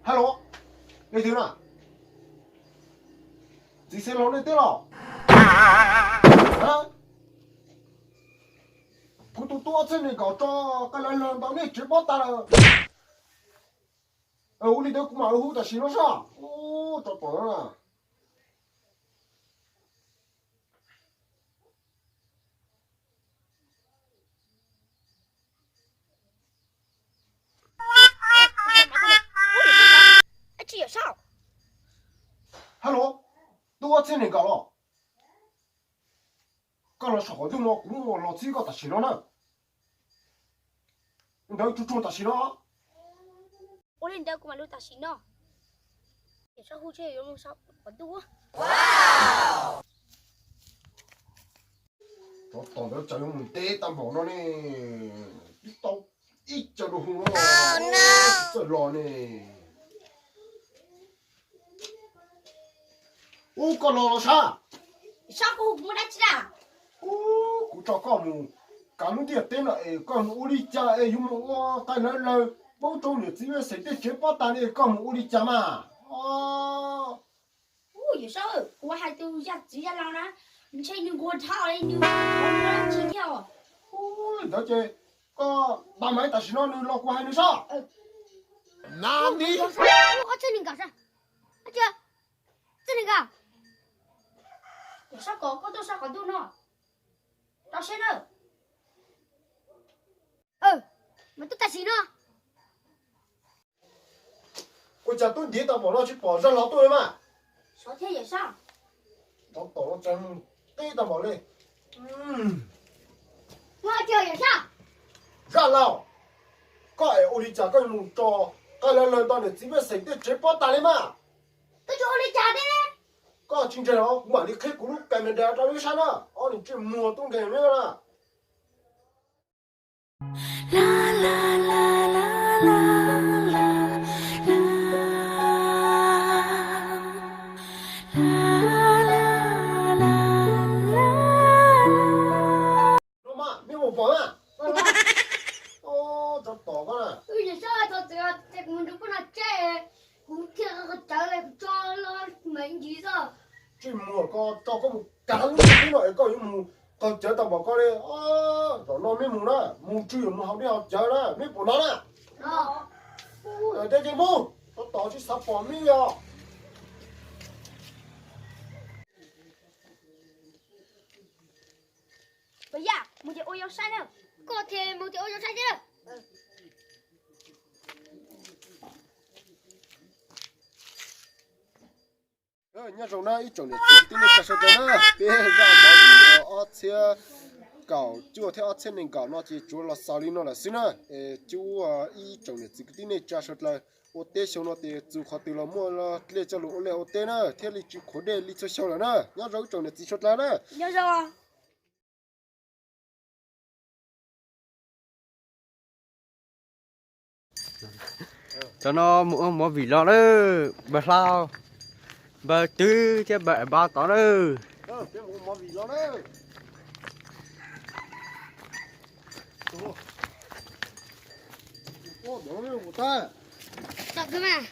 Hello, leej twg na? Txiv Xeev Laus nej teb los? Kuv tus tub ob txhiab nees nkaum tso qab lawv lawg ntawm nej tsev pob tag lawm. Ua li ntawd kuv mam li hu tam sim no soj. Tso tom no na. Hello, tub ob txhiab nees nkaum los? Koj los saum qhov ntug no kuv mam los txib koj tam sim no na. Ntawd tsuag tsuag tam sim no. Ua li ntawd kuv mam los tam sim no. Yawm Sab hu tseg yuav mus saum qhov ntug. Tsov tom ntawd tsam yuav mus ntev tag npaum no ne, twb tau ib co dua hu no tsis txawj los ne. Ub, koj los los Sab? Sab, kuv hu kuv muaj dab tsi na? Ub, kuv tso koj mus kav lub ntiaj teb no es koj mus ua li cas es yuav mus ua qab lawv lawg, poob rau niam txiv pej xeem tej tsev pob tag li, koj mus ua li cas mas? Ub, Yawm Sab, kuv hais tus yaj txiv yaj laus na, ntshe nws nquag dhau li, nws ua dab tsi thiab os. Ub, li ntawd ces koj npaj maiv tam sim no nws los kuv hais nws soj. Ob txhiab nees nkaum sab, txhiab nees nkaum. Yawm Sab, koj tuaj saum qhov ntug no, rau siab na. Mas tuaj tam sim no. Ua cas twb ntiav tau npaum no tsis pom Zaj Laus tuaj li mas? Sov thiab Yawm Sab. Tau tom no tseem qib tau npaum li. Zaj Laus, koj es ua li cas koj yuav mus tso qab lawv lawg ntawm niam txiv pej xeem tej tsev pob tag li mas? Koj tsis ua li cas thiab. Koj tsis ntseeg los kuv mam li qhib kuv lub camera rau nej saib na, ob niag ntsej muag tub nkeeg na. No mas, mej mus pom na. Tsov tom koj na. Kuv thiaj cawv kuv tso los mev ntsis xwb. Ntsej muag ko tso koj mus kav lub ntiaj teb no es koj yuav mus qaug cawv tau npaum ko li. Zaum no mej mus na, mus tswv yim mus haus dej haus cawv na, mej pum no na. Dej ces mus, tsov tom tsis xav pom mej li os. Yaj, mus ces ua yau saib na. Koj ces mus ces ua yau saib thiab. Nyob zoo na ib tsoom niam txiv kwv tij neej tsa sawv daws na, peb zaj mov vim ob txhiab kaum cuaj thiab ob txhiab nees nkaum no ces tsuav los xaus li no lawm xwb na. Es cov ib tsoom niam txiv kwv tij neej tsa sawv daws, ua teb xyoo no ces txug qhov twg los muaj dlej coj lug ua liaj ua teb na, thiaj li tsis qhuav dej li txhua xyoo lawm na. Nyob zoo ib tsoom niam txiv sawv daws na. Cov no mus ua movie los lawm, npawg Hlau, npawg Twb thiab npawg Npab tod lawm. Tau kawg mas.